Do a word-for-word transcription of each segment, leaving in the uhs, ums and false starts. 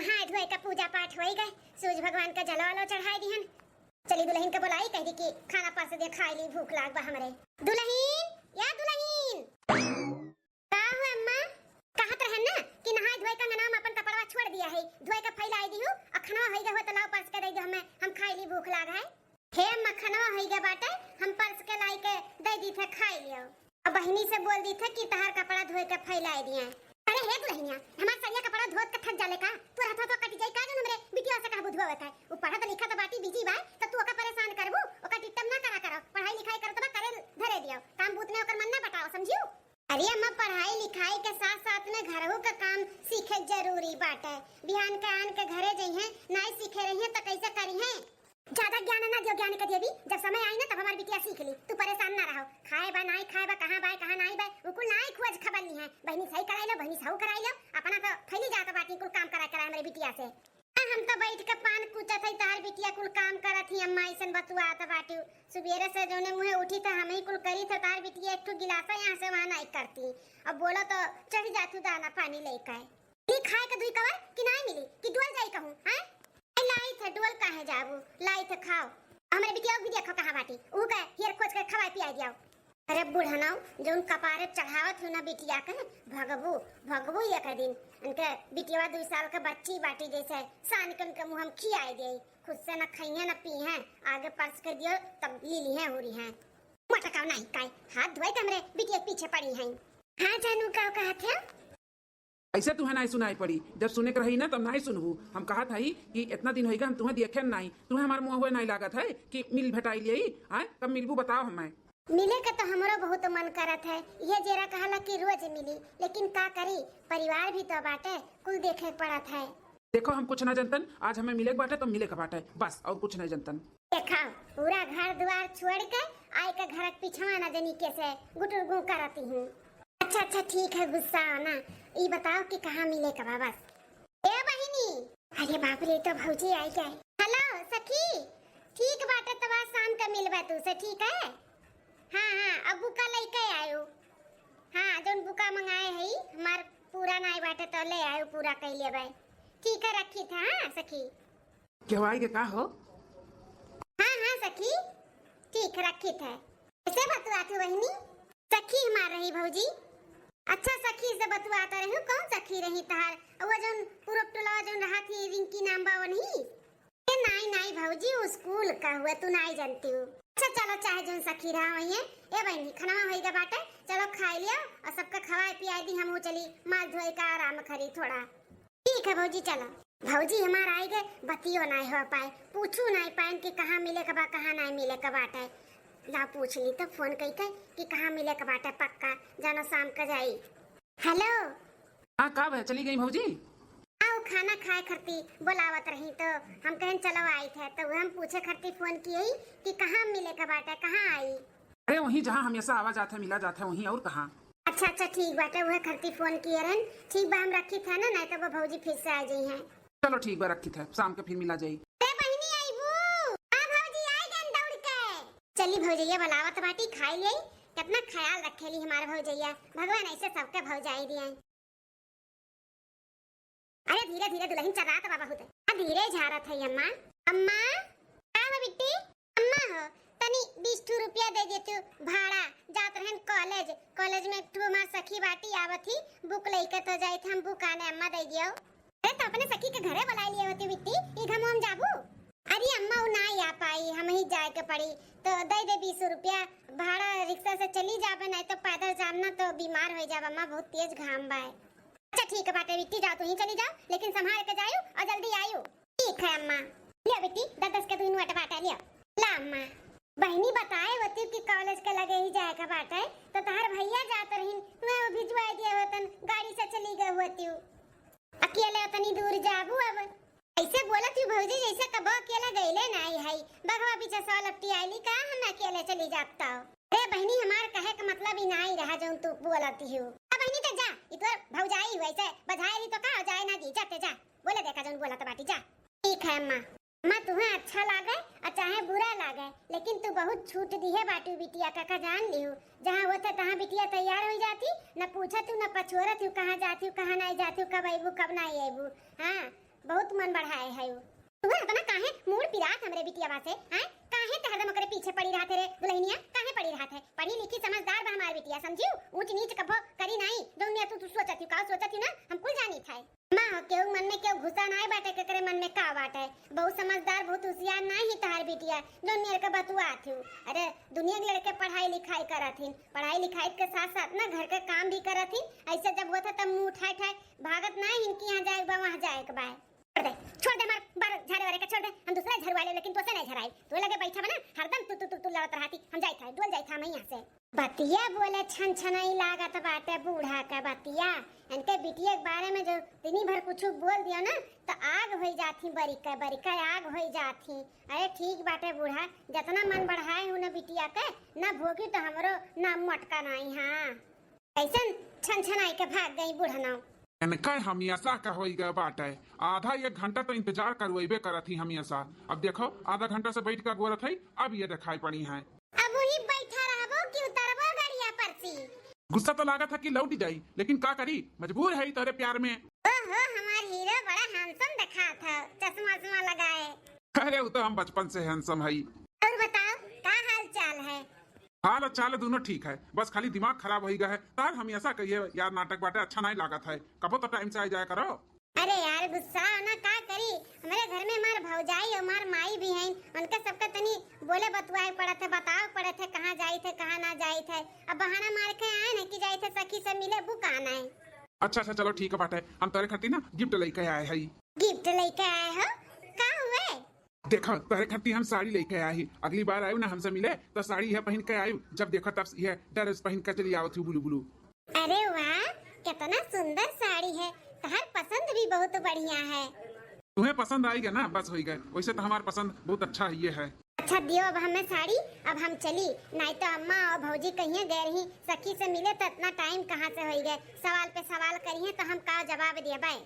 नहाए धोए का पूजा पाठ होई गए, सूरज भगवान का जलवा लो चढ़ाए दिहन। चली दुलहिन के बोलाई, कह दी कि खाना परस दे, खाई ली, भूख लाग बा हमरे। दुलहिन, या दुलहिन। का हो अम्मा? कहत रहन ना कि नहाए धोए का अंगना में अपन कपड़वा छोड़ दिया है, धोए के फैलाई दिहु, और खनवा होई गए हो तो लाओ परस के दे दो हमें, हम खाई ली, भूख लाग है। हे अम्मा, खनवा होई गए बाटे, हम परस के लाई के दे दी थे, खाई लियो। अब बहिनी से बोल दी थे कि तहार कपड़ा धोए के फैलाई दिए। अरे हे दुलहिनिया, हमार सरिया कपड़ा धोत के थक जाले का? तोर हथवा तो कट जाई का जौन हमरे बिटिया से कहबू धोवत है? उ पढ़त लिखत बाटी, बिजी बा, त तू ओका परेशान करबू, ओका टिट्टम ना करा करो, पढ़ाई लिखाई करत बा, करे धरे दियो, काम बूत में ओकर मन ना बटाओ, समझियो? अरे अम्मा, पढ़ाई लिखाई के साथ साथ में घरहू का काम सीखे जरूरी बाटे। बिहान के आन के घरे जइहें, नाई सीखे रहिहें त कैसे करिहें? ज्यादा ज्ञान ना दियो ज्ञानी के देवी, जब समय आई ना तब हमार बिटिया सीख ली। तू परेशान ना रहो, खाए बा नाई खाए बा, कहाँ बा कहाँ नाई बा, उ कुल नाई खोज खबर ली है। बहिनी सही कराई लो, बहिनी सहू कराई लो, अपना तो फैली जात बाटी कुल काम कराए कराए हमरे बिटिया से। आ, हम तो बैठ के पान कूचत है, तार बिटिया कुल काम करत ही। अम्मा ऐसन बतुआत बाटी, सुबेरे से जौने मुँहे उठी था हम ही कुल करी था, तार बिटिया एक ठो गिलासा यहाँ से वहाँ नाई करती। अब बोलो तो चढ़ जातू दाना पानी लेके। मिली खाए के दुई कवर कि नाई मिली कि डोल जाई कहूँ, हैं? ए, लाई थे डोल काहे जाबू, लाई थे खाओ। हमरे बिटिया भी देखो कहाँ बाटी, ऊ के हेर खोज के खवाए पियाई दियाओ। अरे बुढ़नाओ, जौन कपारे चढ़ावत हो ना बिटिया के, भगबू, भगबू एक दिन। इनके बिटिया दुई साल के बच्ची बाटी, जैसे सान के उनके मुँह हम खियाई दे, खुद से ना खइहें ना पीहें, आगे परस के दियो तब ली लीहें हो रही हैं। मटकाओ नाई काई, हाथ धोए के हमरे बिटिया के पीछे पड़ी हैं। हाँ जानू, का कहत है? ऐसे तुहें नाई सुनाई पड़ी, जब सुने के रही ना तब नाई सुनबू। हम कहत हई कि इतना दिन होइगा हम तुहें देखे नाई, तुहें हमार मुँह हुए नाई लागत है कि मिल भेटाई लियई, आय कब मिलबू बताओ हमें। मिले के तो हमरो बहुत मन करत है, ये जेरा कहला कि रोज मिली, लेकिन का करी, परिवार भी तो बाटे, कुल देखे पड़त है। देखो हम कुछ ना जनतन, आज हमें मिले के बाटे तो मिले के बाटे, बस और कुछ नहीं जनतन। देखा, पूरा घर दुआर छोड़ के आए के घर के पिछवा ना जनी के से गुटुर गू करती हूँ। अच्छा, अच्छा, ठीक है, गुस्सा ना। ई बताओ कि कहाँ मिले के बा बस। ए बहिनी। अरे बाप रे, तो भौजी आई गए। हेलो सखी, ठीक बाटे, तब आज शाम के मिलबा तू से, ठीक है? हाँ, हाँ, अब बुका लेके आयो। हाँ, जौन बुका मंगाए है, हमार पूरा नाई बाटे तो ले आयो, पूरा कई लेबे। ठीक है, रखी था, हाँ सखी। केहू आई के का हो? हाँ, हाँ सखी, ठीक रखी थे। कैसे बतुआत हो बहिनी? सखी हमार रही भौजी। अच्छा सखी से बतुआत रही, कौन सखी रही तहार? वो जौन पूरब टोला जौन रहा थी, रिंकी नाम बा वनही? ए नाई, नाई भौजी, वो स्कूल का हुआ, तू नाई जानती हो। अच्छा चलो, चाहे जौन सखी रहा वही है। ए बहिनी, खनवा होई गा बाटे, चलो खाई लियो और सबका खवाए पियाई दी, हम चली माल धोए का आराम करी थोड़ा। ठीक है भौजी, चलो। भौजी हमार आई गए, बतियो नाई हो पाए, पूछू नाई पाएन कि कहाँ मिले के बा, कहाँ नाई मिले के बाटे। ला पूछ ली तो फोन कई के कि कहाँ मिले के बाटे पक्का, जानो शाम का जाई। हेलो। हाँ, का भा, चली गई भौजी? आओ, खाना खाए खरती बोलावत रही तो हम कहन चलो आई थे, तो हम पूछे खरती फोन किए कि कहाँ मिले के बाटे, कहाँ आई? अरे वहीं जहाँ हमेशा आवा जात है, मिला जात है वहीं, और कहाँ? अच्छा, अच्छा, ठीक बाटे, उहे खरती फोन किए रहन। ठीक बा, हम रखी था ना, नहीं तो वो भौजी फिर से आ जाई हैं। चलो ठीक बा, रखी था, शाम के फिर मिला जाई। ए बहिनी आईबू? हाँ भौजी, आई गन दौड़ के। चली भौजैया बुलावत बाटी, खाई लेई। कितना ख्याल रखेली हमार भौजैया, भगवान ऐसे सबके भौजाई दिए। अरे धीरे धीरे दुलहिन चर्रात बा बहुत। आ धीरे झारत है अम्मा। अम्मा, का बा बिट्टी? अम्मा हो, तनी बीस ठू रुपया दे देतू भाड़ा, जात रहन कॉलेज। कॉलेज में एक ठू हमार सखी बाटी आवत ही, बुक लइके तो जाइत हम, बुक आने अम्मा दे दियो। अरे तो अपने सखी के घरे बुलाए लिए होती बिट्टी, ई घमवा में जाबू? अरे अम्मा, उ ना आ पाई, हम ही जाए के पड़ी, तो दे दे बीस रुपया भाड़ा, रिक्शा से चली जाबे, नहीं तो पैदल जाम ना तो बीमार हो जाब अम्मा, बहुत तेज घाम बा। अच्छा ठीक है बाटे बिट्टी, जाओ तू ही चली जाओ, लेकिन संभाल के जायू और जल्दी आयू। ठीक है अम्मा। लियो बिट्टी, दस दस के दुई नोट बाटे, लियो। ला अम्मा। बहिनी बताए होती कि कॉलेज के लगे ही जाए के बाटे, तो तहार भैया जात रहीन, तुम्हें वो भिजवाए दिए होतन, गाड़ी से चली गए होती। अकेले उतनी दूर जाबू अब? ऐसे बोलत ही भौजी जैसे कबो अकेले गईले नाई है। बघवा पीछे सौ लपटी आईली का हम अकेले चली जाता। अरे बहिनी हमार कहे के मतलब ई नाई रहा जौन तू बोलत ही। अब बहिनी ते जा, ई तोर भौजाई हुआ ऐसे बधाए रही तो का हो जाए ना दी, जाते जा। बोले देखा जौन बोलत बाटी, जा। ठीक है अम्मा। अम्मा, तुहें अच्छा लागे और चाहे बुरा लागे, लेकिन तू बहुत छूट दिहे बाटू बिटिया का, का जान लिहू। जहाँ होते तहाँ बिटिया तैयार हो जाती, न पूछत हूँ, न पछोरत हूँ, कहाँ जाती हूँ, कहाँ नहीं जाती हूँ, कब अबू, कब नहीं अबू। हाँ, बहुत मन बढ़ाए है उ। तू है ना काहे मूड़ पिरात हमरे बिटियावा से, हैं? काहे ते हरदम ओकरे पीछे पड़ी रहत है रे दुल्हनिया? काहे पड़ी रहत है? पढ़ी लिखी समझदार बा हमार बिटिया, समझियो? ऊंच नीच कभो करी नाई। जौन में तू, तू सोचत ही, का सोचत ही ना, हम कुल जानी था। माँ हो, केहू मन में केहू घुसा नाई बाटे, केकरे मन में का बाटे। बहुत समझदार, बहुत होशियार नाई ही तहार बिटिया, जौन मेरे के बतुआ थी। अरे, दुनिया के लड़के पढ़ाई लिखाई करत हिन, पढ़ाई लिखाई के साथ साथ ना घर के काम भी करत हिन। ऐसे जब होत है तब मुंह उठाए उठाए भागत ना हिन कि यहाँ जाए के बा, वहाँ जाए के बा। छोड़ दे, छोड़ दे, मार, बार झाड़े वारे के छोड़ दे, हम दूसरा झरवा ले, लेकिन तोसे नहीं झराई। तो लगे बैठा बना, हरदम तू, तू, तू, तू लड़त रहती, हम जाई था, डोल जाई था हम यहाँ से। बतिया बोले छन छनाई लागत बाटे बूढ़ा के बतिया। इनके बिटिया के बारे में जो दिनी भर कुछ बोल दिया ना, तो आग होई जात ही, बरिका, बरिका आग होई जात ही। अरे ठीक बाटे बूढ़ा, जतना मन बढ़ाए हूँ ना बिटिया के, ना भोगी तो हमरो नाम मटका नाई। हाँ, कैसन छन छनाई के भाग गई बूढ़ा नाव। इनका हमेशा का होई गए बाटे, आधा एक घंटा तो इंतजार करवाइबे करत ही हमेशा। अब देखो, आधा घंटा से बैठ के गोरत है, अब ये दिखाई पड़ी है। अब वही बैठा रहबो कि उतरबो गड़िया पर से? गुस्सा तो लागत है कि लौट जाई, लेकिन का करी, मजबूर है तोरे प्यार में। ओहो, हमार हीरो बड़ा हैंडसम दिखात है, चश्मा उश्मा लगाए। अरे, वो तो हम बचपन से हैंडसम हई। और बताओ, का हाल चाल है? हाल अच्छा, हाल दोनों ठीक है, बस खाली दिमाग खराब होई गया है। तार हमेशा कहिए यार, नाटक बाटे, अच्छा नहीं लागत है, कबो तो टाइम से आ जाया करो। अरे यार, गुस्सा ना का करी, हमारे घर में हमार भौजाई और हमार माई भी हैं, उनका सबका तनी बोले बतुआए पड़त है, बताओ पड़त है, कहाँ जाइत है, कहाँ ना जाइत है। अब बहाना मार के आए ना कि जाइत है सखी से मिले, बुक आना है। अच्छा अच्छा, चलो ठीक है बाटे, हम तोरे खातिर ना गिफ्ट लेके आए हई। गिफ्ट लेके आए हो? का हुए? देखा, तोरे खातिर हम साड़ी लेके आए ही। अगली बार आयु ना हमसे मिले, तो साड़ी यह पहन के आयु, जब देखो तब यह ड्रेस पहन के चली आवत हूँ, ब्लू ब्लू। अरे वाह, कितना सुंदर साड़ी है, तोहर पसंद भी बहुत बढ़िया है। तुम्हें पसंद आई गया ना, बस होई गए। वैसे तो हमार पसंद बहुत अच्छा ही है। अच्छा दियो अब हमें साड़ी, अब हम चली, नहीं तो अम्मा और भौजी कहिए गए रही सखी से मिले, तो इतना टाइम कहाँ से होई गए, सवाल पे सवाल करिए तो हम का जवाब देबे।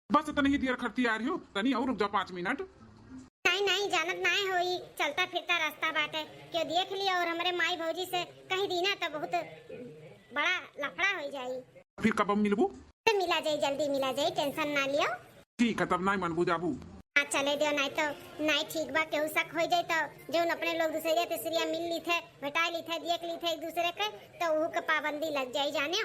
बस इतनी ही देर खरती आ रही हो, तनी और रुक जाओ पाँच मिनट। नहीं नहीं, जानत नहीं होई, चलता फिरता रास्ता बाटे, क्यों देख लिया और हमरे माई भौजी से कही दी ना तो बहुत बड़ा लफड़ा हो जाई। फिर कब मिलबू? तो मिला जाई, जल्दी मिला जाई, टेंशन ना लियो। ठीक है, तब नहीं मनबू जाबू। हाँ चले दियो, नहीं तो नहीं ठीक बा, केहू शक हो जाए तो जौन अपने लोग दूसरे तीसरिया मिल ली थे, भेटा ली थे, देख ली थे एक दूसरे के, तो वहू के पाबंदी लग जाई जाने।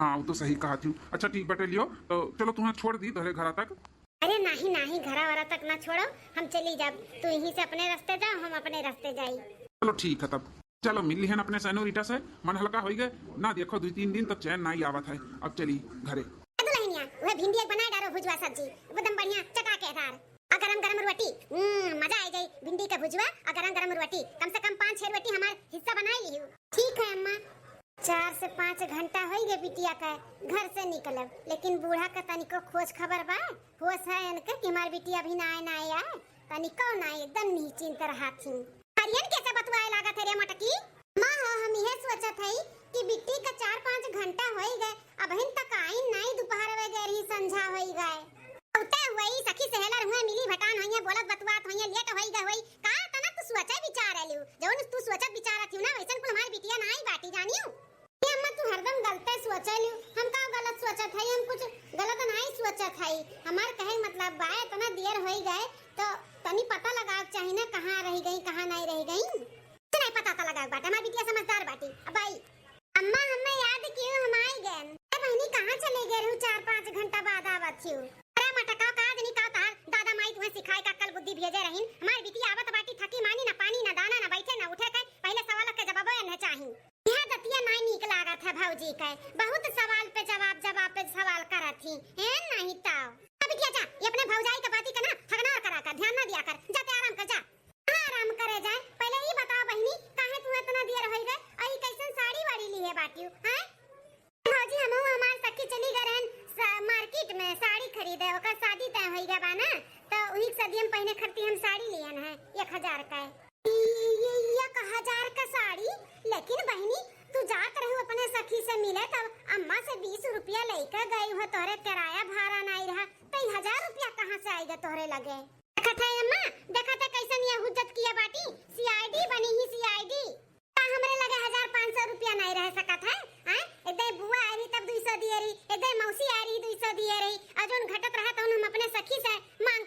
हाँ, वो तो सही कहा थी। अच्छा ठीक बटे लियो, तो चलो तुम्हें छोड़ दी तोहरे घरा तक। अरे नाही नाही, घरा वरा तक ना छोड़ो, हम चली जाब। तू यहीं से अपने रास्ते जाओ, हम अपने रास्ते जाई। चलो ठीक है तब, चलो मिल लिहन अपने सेनोरिटा से, मन हल्का होई गए ना। देखो दुई तीन दिन तो चैन नाही आवत है, अब चली घरे। ए दुल्हनिया, वह भिंडी एक बनाए डारो भुजवा सब्जी, एकदम बढ़िया चटाकेदार। आ गरम गरम रोटी, हम्म, मजा आ जाई। भिंडी का भुजवा आ गरम गरम रोटी, कम से कम पाँच छह रोटी हमार हिस्सा बनाए लिहू। ठीक है अम्मा। चार से पाँच घंटा होई गए बिटिया के घर से निकलब, लेकिन बूढ़ा का तनिको खोज खबर बा? होश है इनके कि हमार बिटिया अभी ना आए, ना आए, तनिको ना आए, एकदम निश्चिंत रहा थी। हरियन कैसे बतुआए लागत है रे मटकी? माँ हो, हम यह सोचत हई कि बिट्टी का चार पाँच घंटा होई गए, अबहिन तक आइन नाई, दोपहर हो गए रही, संझा होई गए। उते हुई सखी सहेलर हुए मिली भटान होइए, बोलत बतुआत होइए, लेट होई गए होई। का तना तू सोचे विचार लियो? जौन तू सोचत विचारत हियो ना, वैसन कुल हमार बिटिया नाई बाटी जानियो। ए अम्मा, तू हरदम गलते सोचेलू। हम का गलत सोचत हई? हम कुछ गलत नाई सोचत हई। हमार कहे मतलब बा, इतना देर होई गए, तो तनी पता लगावे के चाही ना, कहाँ रह गई, कहाँ नाई रह गई। तो नहीं पता तो लगावे के बाटे, हमार बिटिया समझदार बाटी। अब आई। अम्मा, हमें याद कियो, हम आई गए। ए बहिनी, कहाँ चले गए रहू? चार पाँच घंटा बाद आवत हियो। अरे मटका, का जनी का तार दादा माई तुम्हें सिखाए का अक्कल बुद्धि भेजे रहीन। हमार बिटिया आवत बाटी, थकी मानी ना, पानी ना, दाना ना, बैठे ना उठे के, पहले सवाल के जवाबो एन्हे चाही। यह दतिया नाई नीक लागत है भौजी के, बहुत सवाल पे जवाब, जवाब पे सवाल करत ही। ए नहीं ताव। अब बिटिया जा, ये अपने भौजाई के बाती का ना हगनार करा कर, ध्यान ना दिया कर, जा ते आराम कर जा। हाँ, आराम करे जाए। पहले ई बताओ बहिनी, काहे तू इतना देर होई गए? और ई कैसन साड़ी वाड़ी ली है बाटियो, हैं? भौजी, हमहू हमार सखी चली गए रहन स-, मार्केट में साड़ी खरीदे, ओकर शादी तय होई गया बा ना, तो उही के शादी हम पहने खरती हम साड़ी लियन है एक हजार का। ई, ई, एक हजार का साड़ी? लेकिन बहिनी, तू जात रहू अपने सखी से मिले, तब अम्मा से बीस रुपया लेके गई हो, तोहरे किराया भाड़ा नाई रहा, तो ई हजार रुपया कहाँ से आएगा तोहरे लगे? देखत है अम्मा, देखत है कैसन ये हुज्जत किया बाटी, सीआईडी बनी ही सीआईडी। का हमरे लगे हजार पाँच सौ रुपया नहीं रह सकत है, हैं? एक दे बुआ आई रही तब दुई सौ दिए रही, एक दे मौसी आई रही दुई सौ दिए रही, और जोन घटत रहा तो हम अपने सखी से मांग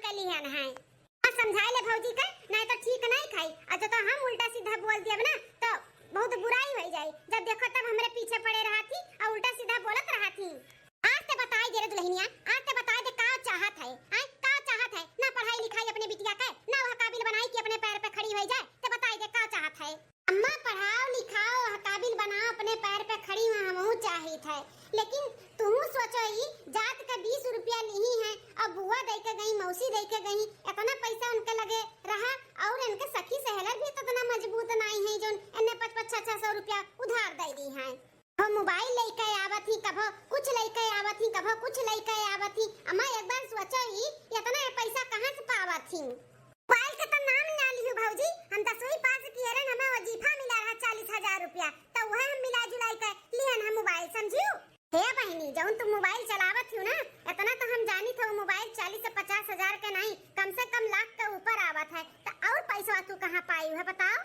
मौसी दे के गई, इतना पैसा उनके लगे रहा, और इनके सखी सहेलर भी इतना मजबूत नाई है, जौन इन्हें पाँच पाँच छह छह सौ रुपया उधार दे दी हैं। कभो मोबाइल लेके आवत ही, कभो कुछ लेके आवत ही, कभो कुछ लेके आवत ही। अम्मा, एक बार सोचो ही, इतना पैसा कहाँ से पावत ही? मोबाइल के तो नाम ना लिहू भौजी, हम दसवीं पास किए रहन, हमें वजीफा मिला रहा चालीस हजार रुपया, तो वह हम मिला जुलाई के लिहन हम मोबाइल, समझियो? हे बहिनी, जौन तुम मोबाइल चलावत हो ना, इतना तो हम जानी था, वो मोबाइल चालीस से पचास हजार के नहीं, कम से कम लाख के ऊपर आवत है, तो और पैसा तू कहाँ पाई है, बताओ?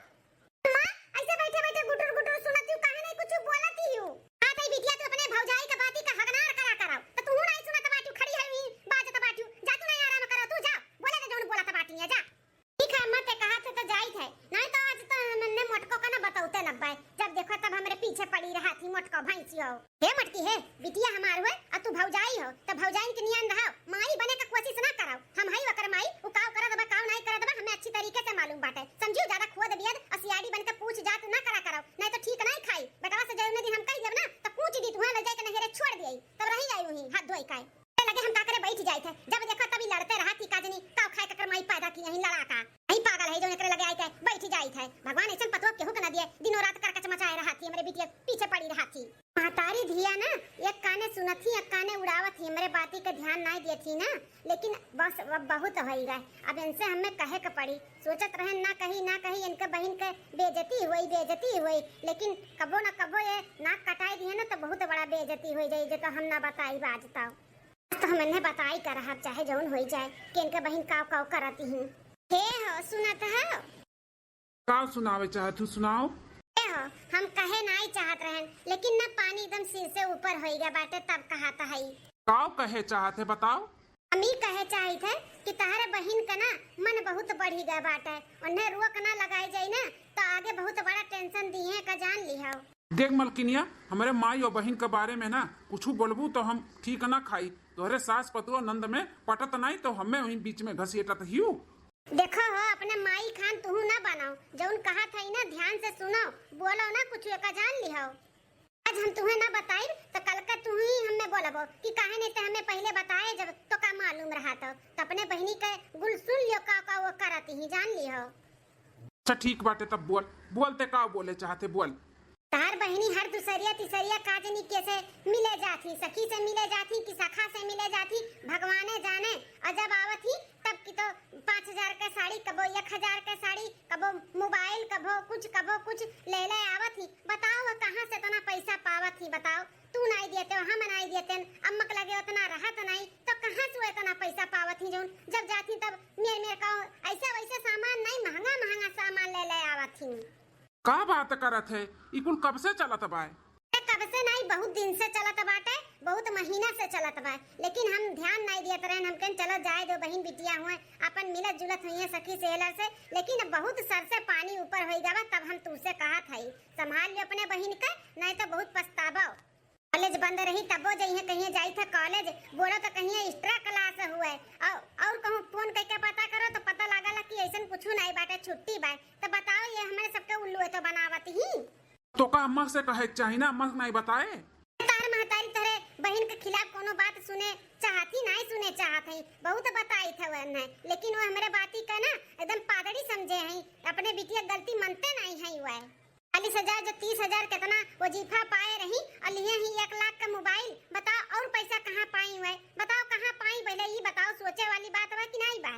माँ, ऐसे बैठे बैठे गुटुर गुटुर सुनत हूँ, काहे नहीं कुछ बोलत ही हूँ? हाँ, तई बिटिया, तू अपने भौजाई का बाती का हगनार करा कराओ, तो तू नहीं सुनत बाटू, खड़ी है वहीं बाजत बाटू, जा तू नहीं आराम करो, तू जा, बोले तो जौन बोलत बाटी है, जा। ठीक है, अम्मा ते कहा थे तो जाइत है, नहीं तो आज तो हमने मोटको का ना बतौते न बाय, जब देखो तब हमरे पीछे पड़ी रहा थी मोटको भैंसी हो। हे मोटकी है, बिटिया हमार हुए, आ तू भौजाई हो, तो भौजाइन के नियन रहो, माई बने का कोशिश ना करो। हम हई ओकर माई, उ काव करत बा, काव नाई करत बा, हमें अच्छी तरीके से मालूम बाटे। समझियो, ज्यादा खोद बियद और सियाड़ी बन के पूछ जात ना करा करो, नहीं तो ठीक नाई खाई। बेटवा से जौने दिन हम कह देब ना, तो कूच दी तुहाँ ले जाए के नहरे छोड़ दिए, तब रही जाई वहीं हाथ धोई काए। लगे हम का करे बैठ जाइत है, जब देखो तभी लड़ते रहा थी, का जनी काव खाए ककर माई पैदा की यहीं लड़ाका। यही पागल है जो एकरे लगे आइत है, बैठ जाइत है। भगवान ऐसन पतोह केहू के न दिए, दिनों रात करकच मचाए रहा थी, हमरे बिटिया पीछे पड़ी रहा थी। महतारी धिया ना, एक काने सुनत ही, एक काने उड़ावत ही, हमरे बाती के ध्यान नाई दियत ही ना, लेकिन बस अब बहुत होई गए, अब इनसे हमें कहे के पड़ी। सोचत रहन ना कही, ना कही, इनके बहिन के बेइज्जती हुई, बेइज्जती हुई, लेकिन कबो ना कबो ये नाक कटाई दिए ना तो बहुत बड़ा बेइज्जती हुई जाई, जे तो हम ना बताई बाज तो। आज तो हम इन्हें बताई कर रहब, चाहे जौन होई जाए कि इनके बहिन काव काव करत ही। हे हो, सुनत हो? का सुनावे चाहत हूँ, सुनाओ। हे हो, हम कहे नाई चाहत रहन, लेकिन ना पानी एकदम सिर से ऊपर होई गया बाटे, तब कहात हई। काव कहे चाहत है, बताओ। हम ई कहे चाहित है कि तहरे बहिन का ना मन बहुत बढ़ी गया बाटे, उन्हें रोक ना लगाई जाई ना, तो आगे बहुत बड़ा टेंशन दिहे का जान लिहो। देख मलकिनिया, हमरे माई और बहिन के बारे में ना कुछ बोलबू तो हम ठीक ना खाई। तोहरे सास पतुआ नंद में पटत नाई तो हमें वहीं बीच में घसीटत हियू। देखो हो, अपने माई खान तुहू ना बनाओ, जौन कहा था ना ध्यान से सुनो, बोलो ना कुछ एका जान लिहो। आज हम तुहे ना बताइब तो कल का तुही हमें बोलबो कि काहे नहीं ते हमें पहले बताए जब तो का मालूम रहा तो, तो अपने बहिनी के गुल सुन लियो का का वो करत ही जान लिहो। अच्छा ठीक बाटे, तब बोल, बोल ते का बोले चाहते, बोल। तार बहिनी हर दूसरिया तीसरिया का जनी कैसे मिले जात ही, सखी से मिले जात ही कि सखा से मिले जात ही, भगवाने जाने। और जब आवत ही तब की तो पाँच हजार के साड़ी, कबो एक हजार के साड़ी, कबो मोबाइल, कबो कुछ, कबो कुछ ले ले आवत ही। बताओ वो कहाँ से इतना पैसा पावत ही, बताओ। तू नाई देते हो, हम नाई देते हैं, अम्मक लगे उतना रहत नाई, तो कहाँ से वो इतना पैसा पावत ही जौन जब जात ही तब मेर मेर का ऐसा वैसा सामान नाई, महंगा महंगा सामान ले ले आवत ही। का बात करत है? ई कुल कब से चलत बाय? ए, कब से नाई, बहुत दिन से चलत बाटे, बहुत महीना से चलत बा, लेकिन हम ध्यान नाई दियत रहन। हम कहन चलो जाए दो, बहिन बिटिया हुए, अपन मिलत जुलत हुई है सखी सहेलर से, लेकिन अब बहुत सर से पानी ऊपर होई गवा, तब हम तुमसे कहत हई, संभाल लियो अपने बहिन के, नाई तो बहुत पछताबो। कॉलेज बंद रही तबो जइहे, कहिए जाई था कॉलेज, बोलो तो कहिए एक्स्ट्रा क्लास हुए, और, और कहूँ फोन करके पता करो तो पता लागला कि ऐसन कुछ नाई बाटे, छुट्टी बा। तो बताओ, ये हमारे सबके उल्लू है तो बनावत ही। तो का अम्मा से कहे के चाही ना, अम्मा से नहीं बताए? तार महतारी तोहरे बहिन के खिलाफ कोनो बात सुने चाहत ही, नहीं सुने चाहत है, बहुत बताई थे वह नहीं, लेकिन वो हमरे बाती का ना एकदम पादड़ी समझे हैं, अपने बिटिया गलती मनते नहीं है वह। चालीस हजार जो तीस हजार कितना वजीफा पाए रही और लिए ही एक लाख का मोबाइल, बताओ और पैसा कहाँ पाई वह, बताओ कहाँ पाई, पहले ये बताओ, सोचे वाली बात बा कि नहीं बा?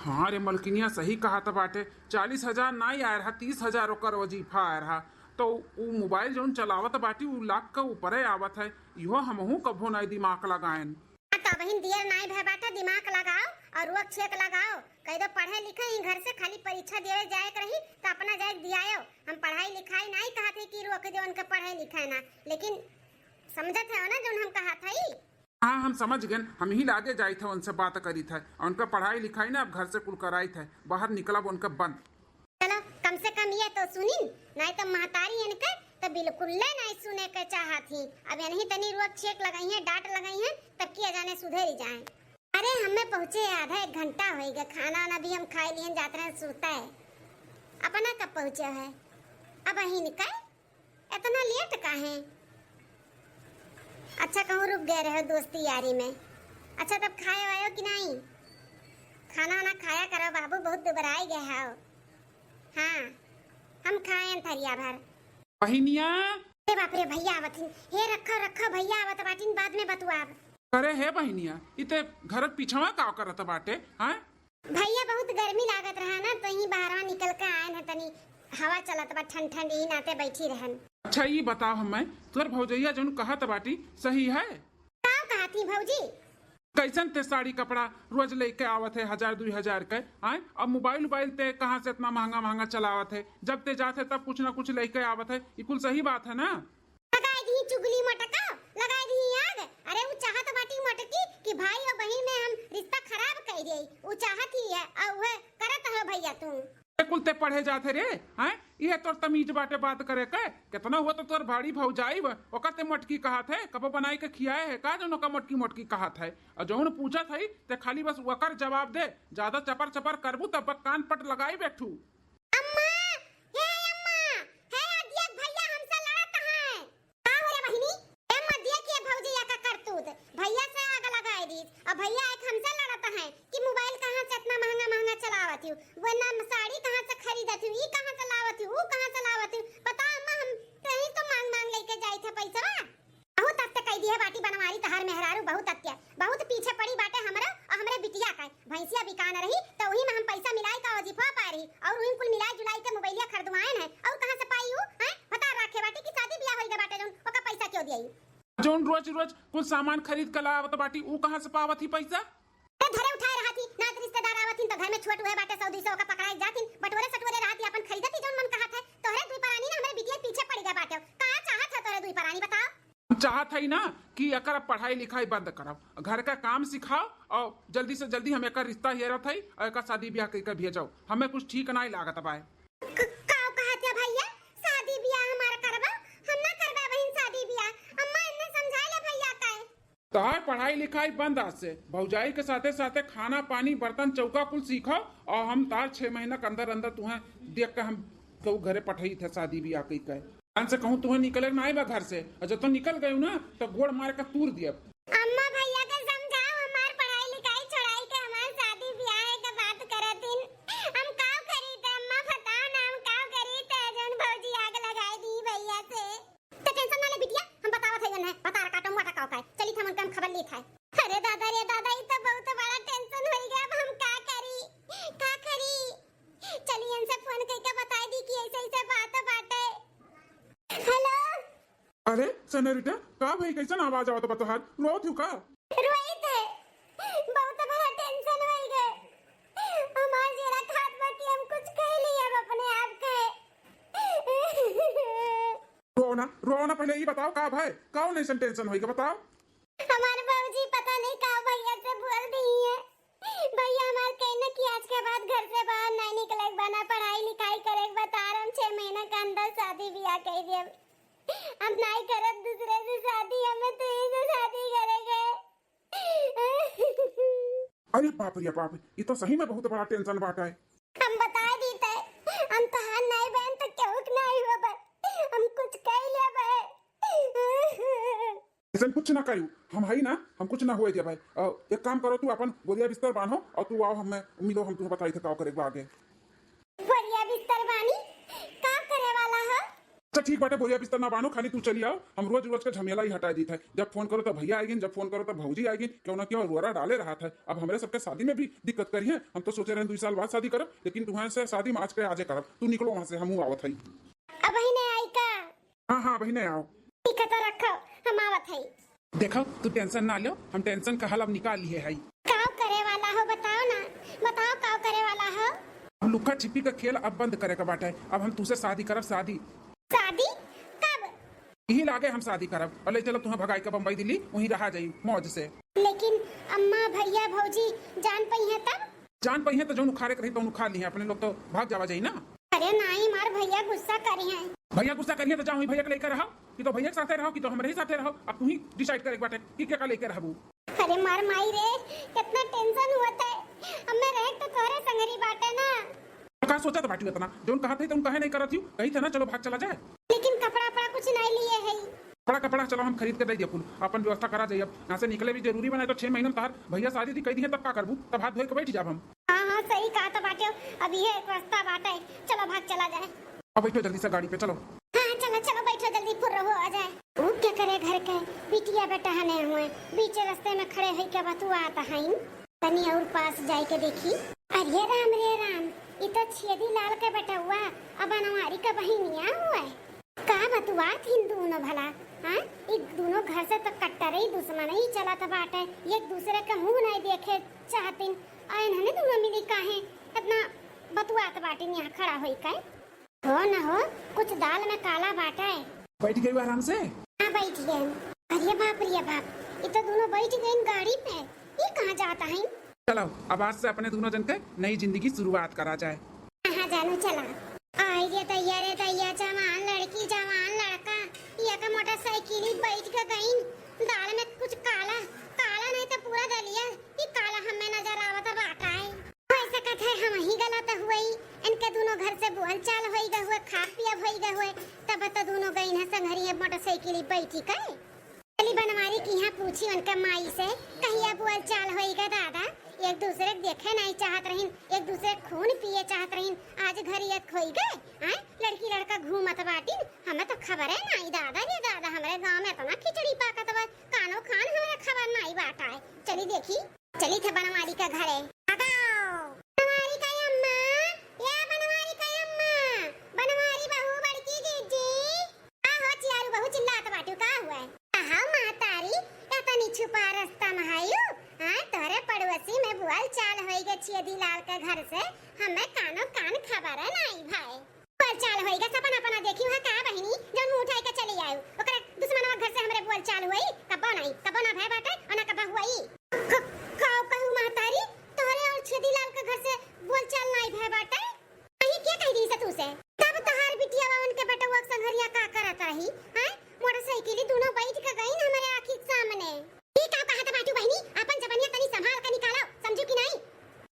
हाँ रे मलकिनिया, सही कहत बाटे। चालीस हजार नाई आए रहा, तीस हजार ओकर वजीफा आए रहा। तो उ मोबाइल जौन चलावत बाटी, उ लाख के ऊपरे आवत है। इहो हमहू कभो नाई दिमाग लगाएन। हाँ, तो अबहिन दियर नाई भय बाटे, दिमाग लगाओ और रोक छेक लगाओ। कह दो पढ़े लिखे ही घर से, खाली परीक्षा देवे जाए के रही तो अपना जाए के दियायो। हम पढ़ाई लिखाई नाई कहत है कि रोक दे उनके पढ़े लिखे ना, लेकिन समझत है ना जौन हम कहत है। हाँ, हम समझ गए, हम ही लागे जाइत है, उनसे बात करीत है, उनका पढ़ाई लिखाई ना अब घर से कुल कराइत है, बाहर निकलब उनका बंद। चलो, कम से कम ये तो सुनिन, नहीं तो महतारी इनके तो बिल्कुल ले नहीं सुने के चाहत ही। अब इन्हीं तनी रोक छेक लगाई है, डांट लगाई है, तब किया जाने सुधरी जाए। अरे, हमें पहुँचे आधा एक घंटा होई गया, खाना वाना भी हम खाए लिए जात रहे सुते। अपना कब पहुँचे है? अब अही निकल। इतना लेट काहे? अच्छा कहूँ रुक गए रहे दोस्ती यारी में। अच्छा तब खाए वायो कि नहीं? खाना वाना खाया करो बाबू, बहुत दुबराई गए हो। हाँ, हम खाएन थरिया भर। बहिनिया। अरे बाप रे, भैया आवत हिन। हे रखो, रखो, भैया आवत बाटिन, बाद में बतुआब। अरे हे बहिनिया, इते घर पिछवा का करत बाटे, हाँ? भैया बहुत गर्मी लागत रहा ना, तो ही बाहरवा निकल के आएन है, तनी हवा चलत बा ठंड ठंड, यही नाते बैठी रहन। अच्छा, ई बताओ हमें, तोर भौजैया जौन कहत बाटी, सही है? का कहती भौजी? कैसन ते साड़ी कपड़ा रोज लेके आवत है, हजार दुई हजार के, आय? अब मोबाइल उबाइल ते कहाँ से इतना महंगा महंगा चलावत है? जब ते जात है तब कुछ ना कुछ लेके आवत है, ई कुल सही बात है ना? लगाई दी चुगली मटका, लगाई दी आग। अरे उ चाहत बाटी मटकी कि भाई और बहिन में हम रिश्ता खराब कर दे, उ चाहत ही है, और वह करत हो भैया तू। ए कुल ते पढ़े जात है रे, हैं? इहे तोर तमीज बाटे बात करे के? केतना हुआ तो तोर भाड़ी भौजाई बा, ओकर ते मोटकी कहत है, कबो बनाई के खियाए है का जौन ओकर मोटकी मोटकी कहत है? और जौन पूछत है ते खाली बस ओकर जवाब दे, ज्यादा चपर चपर करबू तब कान पट लगाई बैठू। अम्मा, हे अम्मा, हे अदिया के भैया हमसे लड़त हैं। का हो रे बहिनी? ए मदिया के भौजैया का करतूत, भैया से आग लगाए दीस। अब भैया एक हमसे लड़त हैं कि मोबाइल कहाँ से इतना महंगा महंगा चलावत हूँ, वरना साड़ी कहाँ से खरीदत हूँ, ई कहाँ से लावत हूँ, ऊ कहाँ से लावत हूँ। पता अम्मा, हम कहीं तो मांग मांग लेके जाइत है पैसवा। बहुत अत्य कई दिए बाटी बनवारी तहार मेहरारू, बहुत अत्य, बहुत पीछे पड़ी बाटे हमरा और हमरे बिटिया का। भैंसिया बिकान रही तो वही में हम पैसा मिलाई का वजीफा पा रही और वही कुल मिलाई जुलाई के मोबाइलिया खरीदवाएन है। और कहाँ से पाई ऊ? हैं? भतार राखे बाटी कि शादी बियाह होई गए बाटे जौन ओका पैसा क्यों दियाई? जौन रोज रोज कुल सामान खरीद के लावत बाटी, ऊ कहाँ से पावत ही पैसा? ते धरे उठाए रहत ही, नात रिश्तेदार आवत हिन तो घर में छोट हुए बाटे सौ दुई सौ ओका पकड़ाई जात हिन, बटोरे सटोरे रहत ही, अपन खरीदत ही जौन मन कहत है। तोहरे दुई परानी ना हमरे बिटिया पीछे पड़ गए बाटे। का चाहत है तोहरे दुई परानी बताओ? हम चाहत हई ना कि एकर अब पढ़ाई लिखाई बंद करब, घर का काम सिखाओ और जल्दी से जल्दी हम एकर रिश्ता हेरत हई और एकर शादी ब्याह कइके भेजो। हमें कुछ ठीक नाई लागत बाय। क-, काऊ कहत है भैया? शादी ब्याह हमार करबा? हम ना करबा बहिन शादी ब्याह। अम्मा इन्हें समझाए ले भैया का। तहार पढ़ाई लिखाई बंद आज से। भौजाई के साथे साथे खाना पानी बर्तन चौका कुल सीखो और हम तार छह महीना के अंदर अंदर तुम्हें देख के हम केहू घरे पठाई थे शादी ब्याह कई के। जान से कहूँ तुम्हें निकले के नाई बा घर से, और जब तो निकल गयू ना तो गोड़ मार के तूर दियब। अम्मा भैया के समझाओ, हमार पढ़ाई लिखाई छोड़ाई के हमार शादी ब्याह के बात करत हिन। हम काव करी त अम्मा बताओ ना, हम काव करी त जौन भौजी आग लगाई दी भैया से। त tension ना ले बिटिया, हम बतावत हई उन्हें, भतार काटो मोटा काव का है। चली हम उनका हम खबर ली था। अरे दादा रे दादा, ई तो बहुत बड़ा tension होई गया, अब हम का करी, का करी? चली इनसे फोन करके बताई दी कि ऐसे ऐसे बात बाटे। हेलो। अरे सेनोरिटा, का भई, कैसन आवाज आवत बा तोहार? रोत हू का? रोई थे, बहुत बड़ा tension होई गए। हमार जेरा खात बा कि हम कुछ कह ली अब अपने आप के। रो ना, रो ना, पहले ई बताओ का भाई, कौन ऐसन tension होई गए बताओ? हमार बाबूजी पता नहीं का भैया से बोल दी है। भैया हमार कहना कि आज के बाद घर से बाहर नहीं निकले के बा, ना पढ़ाई लिखाई करे के बा, तार हम छह महीना के अंदर शादी ब्याह कर देब। हम नहीं करब दूसरे से शादी, हमें तू ही से शादी करेंगे। अरे बाप रे बाप, ये तो सही में बहुत बड़ा tension बाटा है। हम बताए दी थे, हम तहार नहीं बहन तो केहू के नहीं हो बे, हम कुछ कह लेबे। ऐसन कुछ ना करू, हम हई ना, हम कुछ ना होए देबे। अ, एक काम करो, तू अपन बोरिया बिस्तर बांधो और तू आओ, हमें मिलो, हम तुम्हें बताई थे का करे के बा आगे। बोरिया बिस्तर बानी, का करे वाला हो? अच्छा ठीक बाटे, बोरिया बिस्तर ना बांधो, खाली तू चली आओ, हम रोज रोज के झमेला ही हटा दी थे। जब फोन करो तब भैया आएगी, जब फोन करो तब भौजी आएगी, क्यों ना क्यों रोरा डाले रहा था। अब हमरे सबके शादी में भी दिक्कत करी है, हम तो सोचे रहे दुई साल बाद शादी करब, लेकिन तुम्हारे से शादी हम आज के आजे करब। तू निकलो वहाँ से, हमहू आवत हई। अब ही नहीं आई का? हाँ, हाँ, बहिने, आओ। ठीक है, तो रखो, हम आवत हई। देखो, तू tension ना लो, हम tension का हल अब निकाल लिए हई। काव करे वाला हो, बताओ ना, बताओ, काव करे वाला हो? अब लुका छिपी का खेल अब बंद करे का बाटे, अब हम तुसे शादी करब, शादी। शादी? कब? यही लागे हम शादी करब, और ले चलो तुम्हें भगाई के बम्बई दिल्ली, वहीं रहा जाई मौज से। लेकिन अम्मा, भैया, भौजी जान पई हैं तब? जान पई हैं तो जौन उखाड़े के रही तो उखाड़ ली है, अपने लोग तो भाग जावा जाई ना। अरे नाई, मार भैया गुस्सा करी हैं। भैया गुस्सा करिए तो जाओ, वहीं भैया के लेकर रहो, कि तो भैया के साथे रहो, कि तो हमरे ही साथे रहो। अब तू ही decide करे के बाटे कि के का लेकर रहबू। अरे मार माई रे, कितना tension होत है। अब मैं रहे तो तोहरे संगरी बाटे ना। तो का सोचत बाटी इतना? जौन कहत है तो उन कहे नहीं करत हूँ। कही थे ना, चलो भाग चला जाए। लेकिन कपड़ा वपड़ा कुछ नहीं लिए है। कपड़ा कपड़ा चलो हम खरीद के दे दिया कुल, अपन व्यवस्था करा जाए। अब यहाँ से निकले भी जरूरी बनाए तो छह महीने में तहार भैया शादी दी कह दी है, तब का करबू? तब हाथ धोए के बैठ जाब हम। का तो बाटे, अब इहे एक रास्ता बाटे, चलो भाग चला जाए। अब बैठो जल्दी से गाड़ी पे, चलो। हाँ, चलो, चलो, बैठो जल्दी, फुर्र हो आ जाए। ऊ के करे घर के बिटिया बेटा हने हुए, बीच रास्ते में खड़े होई के बतुआत हईन। तनी और पास जाए के देखी। अरे राम रे राम, ई तो छेदी लाल के बेटउआ, अब बनवारी का बहिनिया हुए। का बतुआत हिन दूनो भला? हाँ, ई दूनो घर से तो कट्टरई दुश्मनई चलत बाटे, एक दूसरे के मुंह नहीं देखे चाहतिन। आ इन्हने दूनो मिली काहे इतना बतुआत बाटिन यहाँ खड़ा होई के? हो न हो, कुछ दाल में काला बाटे। बैठ गई आराम से? हाँ, बैठ गए। अरे बाप रे बाप, ये तो दूनो बैठ गए गाड़ी पे। ये कहाँ जाता है? चलो, अब आज से अपने दूनो जन के नई जिंदगी शुरुआत करा जाए। हाँ, हाँ, जानू, चला। आई रे दैया, रे दैया, जवान लड़की, जवान लड़का, ये का मोटरसाइकिल ही बैठ के गईन। दाल में कुछ काला, काला नहीं तो पूरा दलिया ही काला हमें नजर आवत बाटा है। हो सकत है हम ही गलत हुई, इनके दूनो घर से बोल चाल होई गए हुए, खा पिया होई गए हुए, तब तो दूनो गईन है संघरी मोटरसाइकिल ही बैठी के। चली बनवारी की यहाँ पूछी उनका माई से, कहिया बोल चाल होई गा दादा, एक दूसरे के देखे नहीं चाहत रहीन, एक दूसरे के खून पिए चाहत रहीन, आज घर एक होई गए, आय लड़की लड़का घूमत बाटिन, हमें तो खबरे नहीं दादा रे दादा, हमरे गाँव में इतना खिचड़ी पाकत बा, कानो खान हमरे खबर नहीं बाटा है। चली देखी, चली थे बनवारी का घरे। दादा, बनवारी का अम्मा, या बनवारी का अम्मा, बनवारी बहू बड़की जीजी, का हो चियारू बहू चिल्लात बाटू, का हुआ? कहा महतारी, या तनी छुपा रास्ता में आयु? हाँ, तोहरे पड़ोसी में बोल चाल होई गे छेदी लाल के घर से, हमें कानो कान खबर है नाई भाई। बोल चाल होई गे, सपना अपना देखी हुआ का बहिनी, जौन मुंह उठाई के चली आयु, ओकरे दुश्मनवा घर से हमरे बोल चाल हुई, कब्बो नाई, कब्बो ना भय बाटे, और ना कब्बो हुई। क-, का कहू महतारी, तोहरे और छेदी लाल के घर से बोल चाल नाई भय बाटे? अही के कह दी से तू से? तब तहार बिटिया बा उनके बेटवा के संघरिया का करत रही, हैं? मोटरसाइकिल ही दोनों बैठ के गईन हमरे आँखी के सामने। ई का कहत बाटू बहिनी? आपन जबनिया तनी संभाल के निकालो, समझू कि नाई?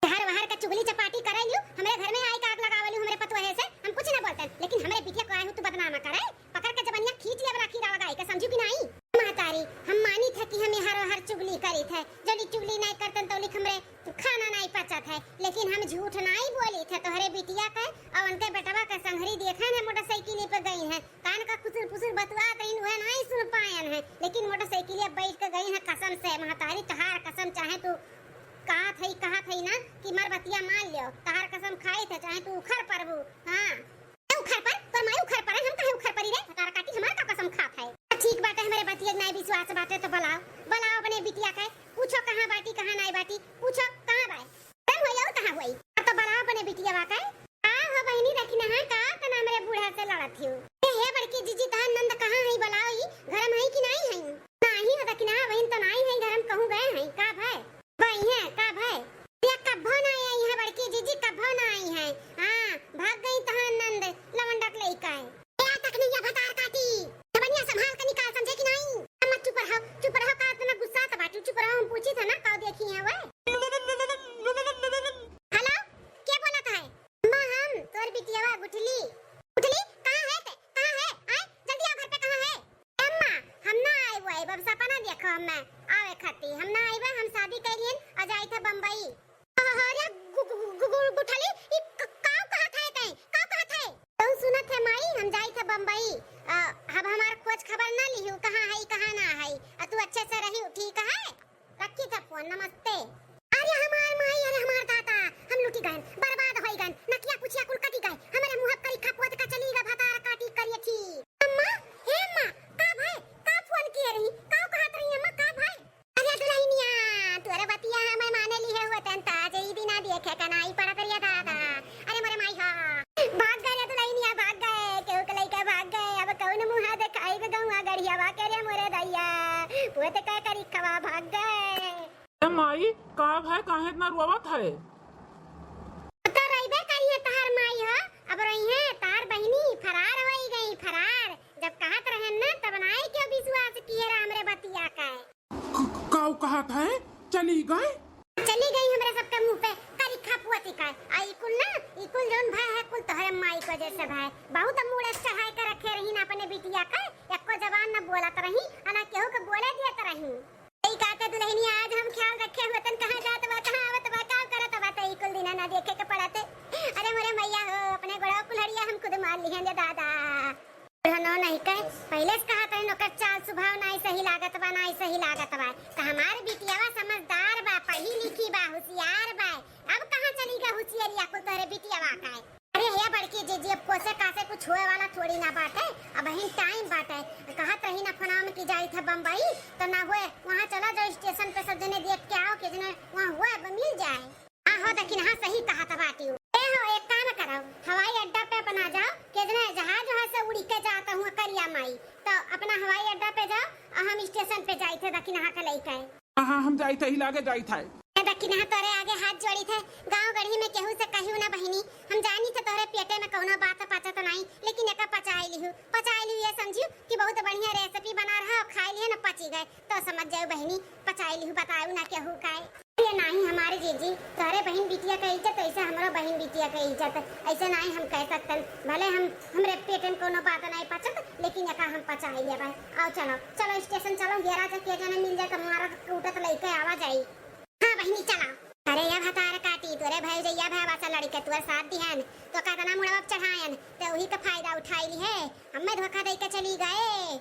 जहर वहर के चुगली चपाटी करे लियो, हमरे घर में आई के आग लगावे लियो हमरे पतोहे से, हम कुछ ना बोलते, लेकिन हमरे बिटिया को आए हो तू बदनाम करे, पकड़ के जबनिया खींच लेब राखी राड़ गाय के, समझू कि नाई? महतारी, हम मानी थे कि हम हर हर चुगली करी थे, जब ई चुगली नाई करतन तो लिख हमरे खाना नाई पचत है, लेकिन हम झूठ नाई बोली थे। तोहरे बिटिया के और उनके बेटवा के संघरी देखन है, मोटरसाइकिल पे गई है, कान का खुसुर फुसुर बतुआ तईन, वह नाई सुन पायन है, लेकिन मोटरसाइकिल बैठ के गई है। कसम से महतारी, तहार कसम, चाहे तू कहा थई, कहा थई ना कि मर बतिया मान लियो, तहार कसम खाई थे, चाहे तू उखर परबू। हाँ। ए उखर पर, तोर माई उखर पर है, हम काहे उखर परी रे? भतार काटी हमार का कसम खात है। ठीक बाटे, हमरे बतिया के नाई विश्वास बाटे तो बुलाओ, बुलाओ अपने बिटिया के, पूछो कहाँ बाटी, कहाँ नाई बाटी, पूछो कहाँ बाय। तब होई और कहाँ होई? अब तो बुलाओ अपने बिटिया के। का हो बहिनी रखना है का तना हमरे बूढ़ा से लड़त हियो? ए हे बड़की जीजी, तहार नंद कहाँ है, बुलाओ ई घर में है कि नाई है? नाई हो रखना बहिन तो नाई है घर में, कहूँ गए हैं का भाई? वही है, का भय? या कब्बो ना आई है बड़की जीजी, कब्बो ना आई है। हाँ, भाग गई तहार नंद लवंडा के लइका है। ए तक नहीं है भतार काटी। जबनिया संभाल के निकाल, समझे कि नहीं? अम्मा चुप रहो, चुप रहो, का इतना गुस्सा से बाटू? चुप रहो, हम पूछी था ना, का देखी है वह? हेलो, के बोलत है? अम्मा हम, तोर बिटियावा गुठली। गुठली, कहाँ है ते? कहाँ है? आए, जल्दी आओ घर पे, कहाँ है? अम्मा, हम ना आए, वो आए, अब सपना देखो हमें आवे खाती। हम ना आए, हम शादी कर लिए और जाए थे बम्बई। अरे गु-, गु-, गु-, गु-, गुठली, ई क-, काऊ कहा था ते? काऊ कहा था? तू सुनत है माई, हम जाए थे बम्बई। अ, अब हमार खोज खबर ना लिहू, कहाँ है, कहाँ ना है। अ, तू अच्छे से रही, ठीक है? रखी था फोन, नमस्ते। अरे हमार माई, अरे हमार दादा, हम लुटी गए, बर्बाद होई गए, नकिया पुछिया कुल कटी गए, हमारे मुँह करी खा पोत का चली गा भतार काटी करिए थी। अम्मा, हे अम्मा, का भाई, का फोन किए रही, का कहत रही अम्मा, का भाई? अरे दुल्हनिया, तोरे बतिया हमें माने ली है हुआ तन ताजे ही दिना देखे का नाई पड़त रही दादा। अरे मोरे माई हा, भाग गए रे दुल्हनिया, भाग गए, केहू के लइका भाग गए, अब कौन मुँह देखाई बे गौआ गढ़िया बा के रे मोरे दैया, पोत का करी खवा भाग गए। ए माई, का भय, काहे इतना रोवत है? तो रहिबे करी है तहार माई हो, अब रही है तहार बहिनी फरार होई गई, फरार। जब कहत रहन ना, तब नाई क्यों विश्वास किए रहा हमरे बतिया का। क-, क-, काऊ कहत है? चली गई? चली गई हमरे सबके मुँह पे करी खा पोती का। आ ई कुल ना, ई कुल जौन भय है, कुल तोहरे माई को जैसे भय। बहुत मूड़े चढ़ाई के रखे रही ना अपने बिटिया का, एको जबान ना बोलत रही, आ ना केहू के बोले देत रही। ए काका दुल्हनिया, आज हम ख्याल रखे हुए तन कहाँ जात बा, कहाँ आवत बा, का करत बा, त ई कुल दिन ना देखे के पड़त है। अरे मोरे मैया हो, अपने गोड़वा कुल्हड़िया हम खुद मार लिहन जा दादा। बुढ़नो नहीं कहे, पहिले से कहत रहिन, ओकर चाल स्वभाव नाई सही लागत बा, नाई सही लागत बा। त हमार बिटियावा समझदार बा, पढ़ी लिखी बा, होशियार बा। अब कहाँ चली गई होशियारिया कुल तोहरे बिटियावा का है? अरे हे बड़की जीजी, अब कोसे कासे कुछ होए वाला थोड़ी ना बाटे, अबहिन टाइम बाटे। कहत रही ना फोनवा में कि जाइत है बम्बई, तो ना होए, वहाँ चला जाओ स्टेशन पे, सब जने देख के आओ, के जने वहाँ होए, अब मिल जाए। हाँ हो, दखिनहा सही कहत बाटी। ए हो, एक काम करो, हवाई अड्डा पे अपना जाओ, के जने जहाज वहाँ से उड़ी के जात हुआ करिया माई, तो अपना हवाई अड्डा पे जाओ और हम स्टेशन पे जाइत है दखिनहा के लइके। हाँ, हाँ, हम जाइत है, ही लागे जाइत है। ए दखिनहा, तोरे आगे हाथ जोड़ी थे, गाँव गढ़ी में केहू से कहियो ना बहिनी, हम जानी थे तोरे पेटे में कौनो बात पचत नाई, लेकिन एका पचाई लिहू, पचाई लिहू, ये समझियो कि बहुत बढ़िया रेसिपी बना रहा और खाई लिए ना पची गए, तो समझ जाओ बहिनी, पचाई लिहू, बताऊ ना केहू का है। अरे नाही हमारे जीजी, तोहरे बहिन बिटिया के इज्जत, ऐसे हमरो बहिन बिटिया के इज्जत, ऐसे नाही हम कह सकतन। भले हम, हमरे पेटन कोनो बात नाही पचत, लेकिन एका हम पचाई लेबै। आओ चलो, चलो स्टेशन चलो, हेरा जा के जने मिल जाए, तुम्हारा कूटत लइके आवा जाई। हाँ बहिनी चला। अरे या भतार काटी, तोरे भैजैया भैवा से लड़के तोर साथ दिहन, तो कतना मुड़वा चढ़ायन, तो वही का फायदा उठाई ली है, हमें धोखा दे के चली गए।